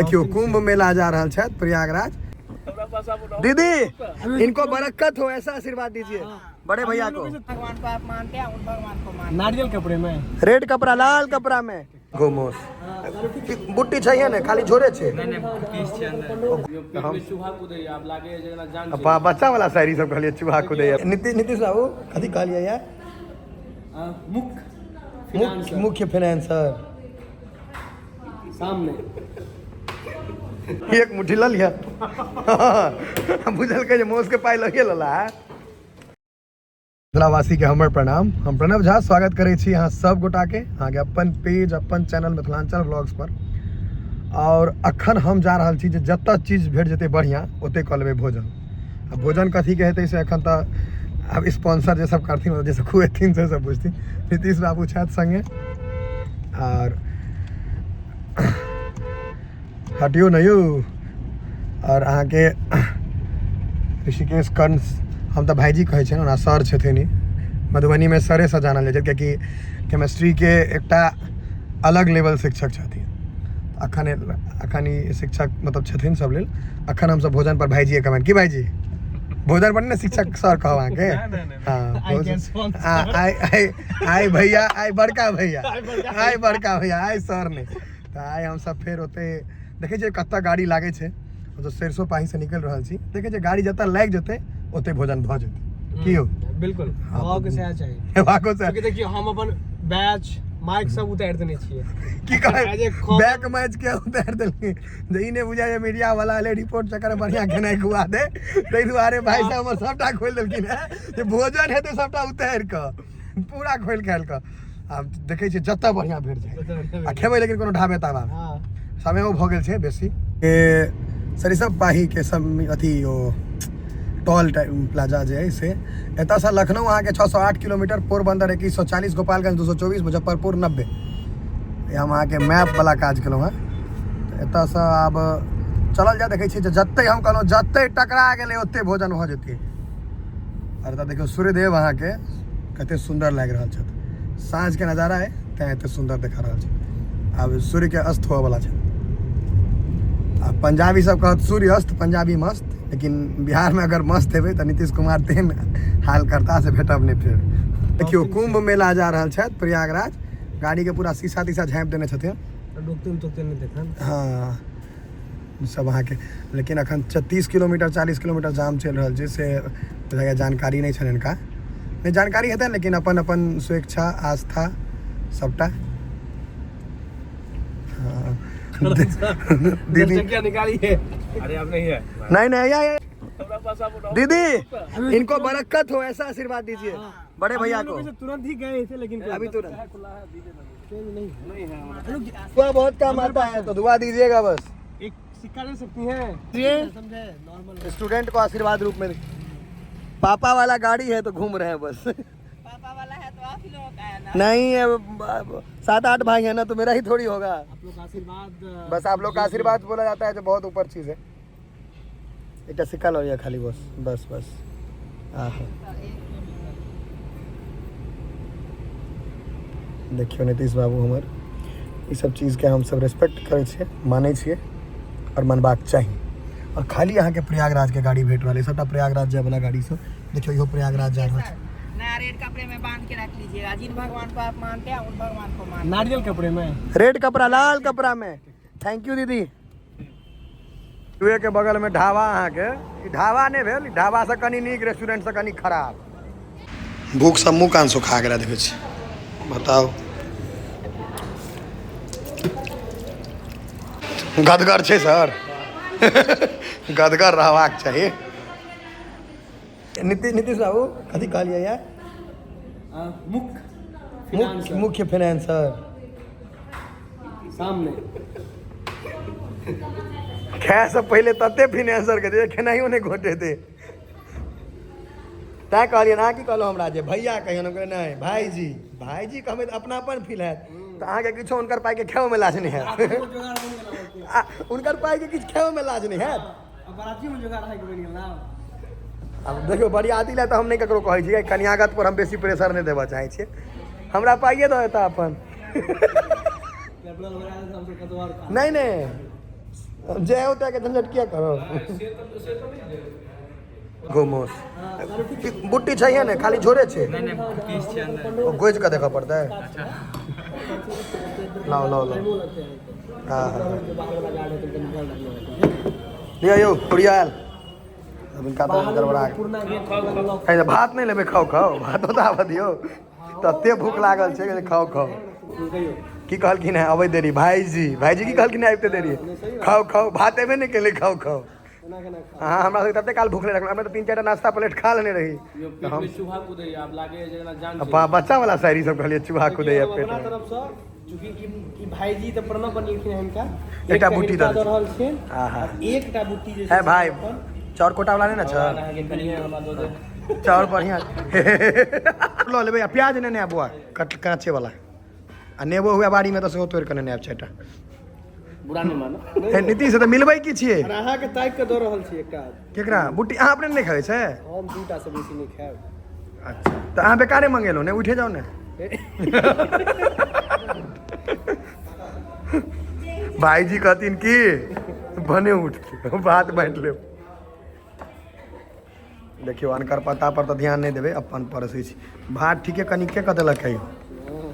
देखियो कुंभ मेला जा रहल छथि प्रयागराज। दीदी इनको बरकत हो, ऐसा आशीर्वाद दीजिए बड़े भैया को। भगवान को आप मानते हैं, उन भगवान को मानते। नारियल कपड़े में, रेड कपड़ा, लाल कपड़ा में घुमोस बुट्टी चाहिए ने, खाली झोरे छे। बच्चा वाला शायरी सब कहलिए, चूहा कूदे। नीतीश बाबू कथी कहलिए यार? मुख्य मुख्य फाइनेंसर सामने एक मुट्ठी लऽ लिअ। बुझलकै जे मौस के पाइ लगे लला है। मिथिलावासी के हमर प्रणाम। हम प्रणव झा स्वागत करै छी अहाँ सब गोटा के अहाँके अपन पेज अपन चैनल मिथिलांचल व्लॉग्स पर। और अखन हम जा रहल छी जे जतऽ चीज भेट जेतै बढ़िआँ ओतै कऽ लेबै भोजन। आ भोजन कथीके हेतै से एखन तऽ आब स्पॉन्सर जे सब करथिन, जे सब खुएथिन से सब बुझथिन। नीतीश बाबू छथि संगे। और हटियो ने यौ। और अहाँके ऋषिकेश कर्ण, हम तऽ भाइजी कहै छियनि, ओना सर छथिन ई। मधुबनीमे सरेसँ जानल जाइ छै, कियाकि केमिस्ट्रीके एकटा अलग लेवल शिक्षक छथिन। अखन अखन ई शिक्षक मतलब छथिन सब लेल। अखन हमसब भोजन पर भाइजीए कहबनि। की भाइजी, भोजन पर ने शिक्षक सर कहब अहाँके? हाँ, आइ आइ आइ भैया, आइ बड़का भैया, आइ बड़का भैया, आइ सर ने। तऽ आइ हमसब फेर ओतै देखै छियै कतऽ गाड़ी लागै छै। हमसब सरिसो पाहीसँ निकलि रहल छी, देखै छियै गाड़ी जतऽ लागि जेतै ओतै भोजन भऽ जेतै। की यौ? बिल्कुल, हेबाको सएह चाही। हेबाको सएह। क्योंकि देखियौ हम अपन बैच माइक सब उतारि देने छियै। की कहै, बैक मैच के उतारि देलखिन जे ई नहि बुझाय जे मीडिया वाला एलै रिपोर्ट चक्कर बढ़िया खेनाइ खुआ दे, ताहि दुआरे भाई साहब हमर सबटा खोलि देलखिन हेँ जे भोजन हेतै सबटा उतारि कऽ पूरा खोलि खालि कऽ। आब देखै छियै जतऽ बढ़िया भेट जाय आ खेबै, लेकिन कोनो ढाबे ताबा समयो भऽ गेल छै बेसी। ए सरिसब पाही के सब अथी ओ टॉल प्लाजा जे है से एतऽसँ लखनऊ अहाँके 608 किलोमीटर, पोरबंदर 2140, गोपालगंज 224, मुजफ्फरपुर 90। हम अहाँके मैप वाला काज केलहुँ हेँ। एतऽसँ आब चलल जाय, देखै छियै जे जते हम कहलहुँ जते टकरा गेलै ओते भोजन भऽ जेतै। आओर एतऽ देखियौ सूर्यदेव अहाँके कते सुन्दर लागि रहल छथि। साँझके नजारा है तैँ एते सुन्दर देखा रहल छै। आब सूर्यके अस्त होवऽवला छै। आ पंजाबी सब कहत सूर्य अस्त पंजाबी मस्त, लेकिन बिहारमे अगर मस्त हेबै तऽ नीतीश कुमार तेहन हाल करता से भेटब नहि फेर। देखियौ कुंभ मेला जा रहल छथि प्रयागराज। गाड़ीके पूरा शीशा तीशा झाँपि देने छथिन। हाँ सब अहाँके, लेकिन अखन 30 किलोमीटर 40 किलोमीटर जाम चलि रहल छै, से बुझाइए जानकारी नहि छनि हिनका। नहि जानकारी हेतनि, लेकिन अपन अपन स्वेच्छा आस्था सबटा। दीदी निकालिए। अरे अब नहीं है। नहीं नहीं या, दीदी इनको बरकत हो ऐसा आशीर्वाद दीजिए बड़े भैया को। तुरंत ही गए थे लेकिन अभी तुरंत दुआ बहुत काम आता है तो दुआ दीजिएगा बस। एक सिक्का ले सकती हैं, समझे? नॉर्मल स्टूडेंट को आशीर्वाद रूप में। पापा वाला गाड़ी है तो घूम रहे हैं बस। पापा वाला है तो आप ही लोगों का है ना? नहीं है, 7-8 भाई है ना, तो मेरा ही थोड़ी होगा। आप लोग का आशीर्वाद बस, आप लोग का आशीर्वाद बोला जाता है जो बहुत ऊपर चीज है। एक सिक्का लो खाली, बस बस बस। आहा देखियो नीतीश बाबू हमर ई सब चीजके हम सब रेस्पेक्ट करै छियै, मानै छियै और मनबाक चाही। और खाली अहाँके प्रयागराज के गाड़ी भेट रहल है, सबटा प्रयागराज जाय वाला गाड़ी सब। देखियो इहो प्रयागराज जा रहल छै। नया रेड कपड़े में बांध के रख लीजिएगा। जिन भगवान को आप मानते हैं उन भगवान को मानते। नारियल कपड़े में, रेड कपड़ा, लाल कपड़ा में। Thank you दीदी। के बगल में ढाबा अहाँके, ई ढाबा नहि भेल, ई ढाबा से कनि नीक, रेस्टोरेंट से कनि खराब। भूख से मुँह कान सुखा गेल देखै छी। बताउ गदगर छै सर, गदगर रहबाक चाही। नीतीश बाबू कथी कहलिए यार? मुख्य मुख्य फाइनेंसर सामने। खाय से पहिले तते फाइनेंसर के जे खेनाइयो नहि घोटेतै, तैँ कहलियै। अहाँ की कहलहुँ हमरा जे भैया कहियौ? हम कहलियै नहि, भाईजी भाईजी कहबै तऽ अपनापन फील हैत। तऽ अहाँके किछो हुनकर पाइके खेबोमे लाज नहि हैत, आ हुनकर पाइके किछु खेबोमे लाज नहि हैत। आब देखियौ बरियाती लए तऽ हम नहि ककरो कहै छियै, कन्यागत पर हम बेसी प्रेशर नहि देबऽ चाहै छियै। हमरा पाइए दऽ देता अपन। नहीं नहीं, जे होता के झंझट किया करो। गोमोस बुट्टी चाहिए ने, खाली झोरे छै। ओ गोजि कऽ देखऽ पड़तै। लाओ लाओ लाओ। हाँ हाँ, लिअ यौ, पुड़िया आयल। अब इनका तऽ गड़बड़ा गेल। भात नहि लेबै? खाउ खाउ, भातो तऽ आबऽ दियौ। तते भूख लागल छै जे खाउ खाउ। की कहलखिन है अबै देरी भाईजी? भाईजी की कहलखिन है आबिते देरी? खाउ खाउ, भात एबे नहि केलै, खाउ खाउ। अहाँ हमरा सबके तते काल भूख नहि रखलहुँ। हमरा तऽ 3-4 टा नाश्ता प्लेट खा लेने रही। पेट में चूहा कूदैया, आब लागैया जेना जान। बच्चा वाला शायरी सब कहलियै, चूहा कूदैया पेट अपना में। तरफसँ चूँकि ई भाईजी तऽ प्रणव बनेलखिन हिनका, एकटा बुट्टी दऽ दऽ रहल छियनि। आहा। एकटा बुट्टी जे छै है से भाई अपन चाउर कोटा वाला नहि ने छ? अहाँके कनिए हमरा दऽ देब। चाउर बढ़िआँ लऽ लेबै आ प्याज नेने आयब बौआ, कट काँचे वाला, आ नेबो हुए बाड़ीमे तऽ सेहो तोड़ि कऽ नेने आयब 4 टा। बुरा नहि मानो। हे नीतीश, तऽ मिलबै की छियै? और अहाँके ताकि कऽ दऽ रहल छी एकटा। केकरा बुट्टी? अहाँ अपने नहि खाइ छै? हम दूटा से बेसी नहि खायब। अच्छा, तऽ अहाँ बेकारे मंगेलहुँ ने, उठे जाउ ने। भाईजी कहथिन की भने उठते बात बाँटि लेब। देखियौ, अनकर पता पर तऽ ध्यान नहि देबै, अपन परसै छी। भात ठीके कनिके कऽ देलक है।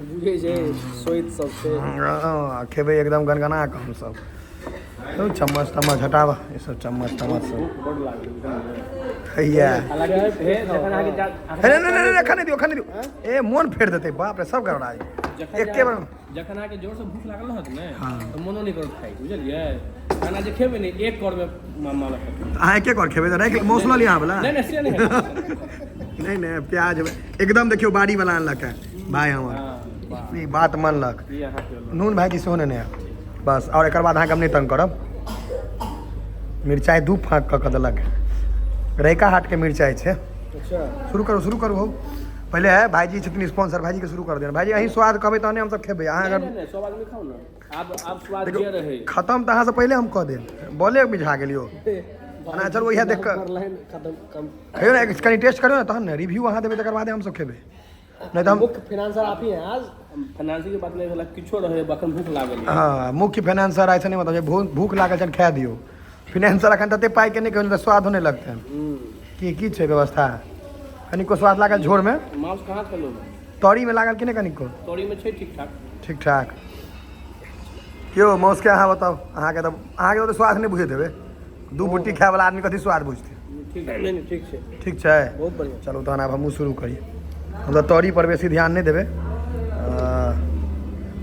बुझै छै, सोइत सब छै। हँ, खेबै एकदम गनगना कऽ हमसब। तो चम्मच तम्मच हटाबऽ, ई सब चम्मच तम्मच सब। बड लागल। हैया। हालांकि हे जखन अहाँके हे, नहि नहि नहि, एखन नहि दियौ, एखन नहि दियौ। ए मोन फेर देतै, बाप रे, सब गड़बड़ा जखन एके बार। जखन अहाँके जोरसँ भूख लागल रहत ने, हाँ। तऽ मोनो नहि करत खाइ, बुझलियै? खाना जे खेबै ने, एक कौरमे माला खतम। अहाँ एके कर खेबै तऽ राखि मौस लऽ लिअ अहाँ वला। नहि नहि, से नहि हेतै। नहि नहि, प्याज एकदम देखियौ, बाड़ी वाला अनलक है भाय हमर। हाँ, वाह। ई बात मानलक। ई अहाँके होलो। नून भाईजी सेहो नेने आयब बस। आओर एकर बाद अहाँके हम नहि तंग करब। मिरचाइ 2 फाँक कऽ कऽ देलक है, रैका हाटके मिरचाइ छै। अच्छा। शुरू करू, शुरू करू हौ। पहिले है भाईजी छथिन स्पॉन्सर, भाईजीके शुरू कर दियौ। भाईजी, अहीं स्वाद कहबै तहने हमसब खेबै। अहाँ नहि अगर नहि नहि, सब आदमी खाउ ने, आब आब स्वाद देखियौ, जे रहै। खतम तऽ अहाँसँ पहिले हम कऽ देब, बॉले बुझा गेलियौ। एना चलू, इएह देख कऽ लाइन खतम कम। खइयौ ने, कनि टेस्ट करियौ ने, तहन ने रिव्यू अहाँ देबै, तकर बादे हमसब खेबै, नहि तऽ हम मुख्य फिनांसर आप ही हैं आज। फाइनेंसिंग के बात नहि भेल, किछो रहै, अखन भूख लागल यऽ। हँ, मुख्य फाइनेंसर ऐसे नहि मतलब जे भूख भूख लागल छनि, खाए दियौ। फाइनेंसर एखन तते पाइके नहि कहै तऽ स्वादो नहि लगतनि। की की छै व्यवस्था? कनिको स्वाद लागल झोरमे? मांस कहाँ खेलहुँ? तरीमे लागल कि नहि कनिको? तोरी में छै ठीक ठाक। ठीक ठाक। यौ, मौसके अहाँ बताउ। अहाँके तऽ स्वाद नहि बुझैत हेबै। दू बुट्टी खायवला आदमी कथी स्वाद बुझतै? ठीक नहीं नहीं, ठीक छै। ठीक छै। बहुत बढ़िया। चलू तहन आब हमहूँ शुरू करी। हम तऽ तरी पर बेसी ध्यान नहि देबै।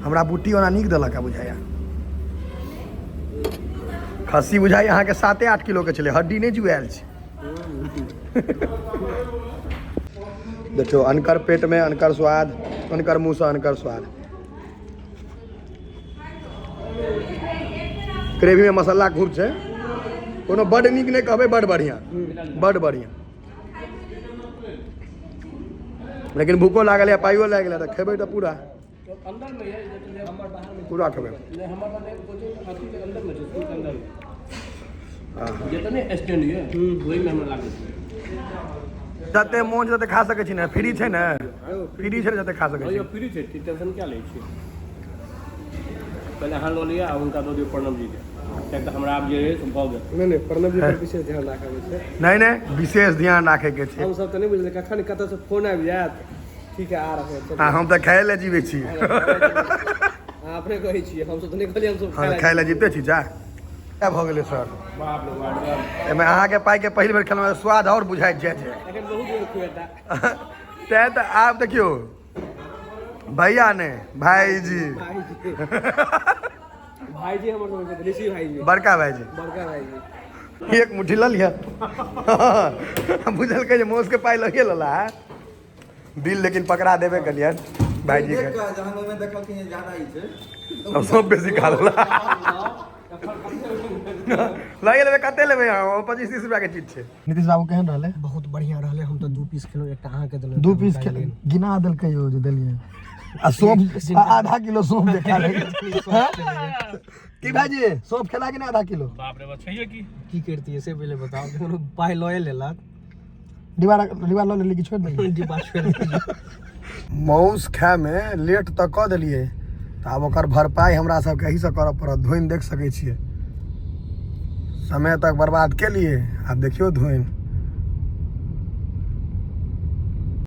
हमरा बुट्टी ओना नीक देलक है बुझाइया। खस्सी बुझाइया अहाँके 7-8 किलोके छलै, हड्डी नहि जुआयल छै। देखियौ, अनकर पेटमे अनकर स्वाद, अनकर मुँहसँ अनकर स्वाद। ग्रेवीमे मसाला खूब छै। कोनो बड्ड नीक नहि कहबै, बड्ड बढ़िआँ, बड्ड बढ़िआँ। लेकिन भूखो लागल यऽ, पाइयो लागि गेल, तऽ खेबै तऽ पूरा। अंदर में ये हमर बाहर में। पूरा खेबै। नहीं, हमर बाहर कोचिंग अथी के अंदर में छै, स्कूल के अंदर में। आहा। जितने स्टैंड ये, वही में हमरा लागल छै। जते मोन जते खा सकै छी ने, फ्री छै ने, फ्री छै ने, जते खा सकै छी। भैया, फ्री छै, टेंशन क्या लै छी? पहिले अहाँ लऽ लिअ आ हुनका दऽ दियौ, प्रणव जी के, किएक तऽ हमरा आब जे अछि से भऽ गेल। नहि नहि, प्रणव जी पर विशेष ध्यान राखऽ छै। नहि नहि, विशेष ध्यान राखैके छै। हम सब तऽ नहि बुझलियै कखन कतऽसँ फोन आबि जायत। ठीक है, आ रहे हैं। आ हम तऽ खाय लए जीबै छी। अहाँ अपने कहै छियै, हमसब तऽ नहि कहलियै, हमसब हम खाय लए जीते छी। जा, क्या भऽ गेलै सर? बाप रे बाप। एहिमे अहाँके पाइके पहिल बेर खेलहुँ, स्वाद आओर बुझाइत जाइ छै। एखन बहुत बेर खुएता। तैं तऽ आब देखियौ, भैया ने, भाईजी। भाईजी, भाईजी हमर सबके ऋषि भाईजी। बड़का भाईजी। बड़का भाईजी। एक मुट्ठी लऽ लिअ। बुझलकै जे मौस के पाइ लगे लला है बिल, लेकिन पकड़ा देबे कलियन भाईजी के। देख कऽ जहन ओहिमे देखलखिन जे ज्यादा ई छै। अब सब बेसी खा लेला। लगे लेबै, कते लेबै अहाँ? 25-30 रुपया के चीज छै। नीतीश बाबू, केहन रहलै? बहुत बढ़िया रहलै। हम तऽ दू पीस खेलहुँ, एकटा अहाँके देलहुँ। दू पीस गिना देलकै यौ जे देलियै, आ सौंफ, आ आधा किलो सौंफ देखा देलकै। की भाईजी, सौंफ खेला कि नहि आधा किलो? बाप रे बाप, छैहे की? की करतियै से पहिले बताउ। जखन ओ पाइ लए लेलक। डिब्बा डिब्बा लऽ लेली कि छोड़ि देलियै? डिब्बा छोड़ि देलियै। मौस खायमे लेट तऽ कऽ देलियै, तऽ आब ओकर भरपाइ हमरा सबके एहिसँ करऽ पड़त। धोनि देख सकै छियै। समय तक बर्बाद केलिए, आब देखियौ धुनि।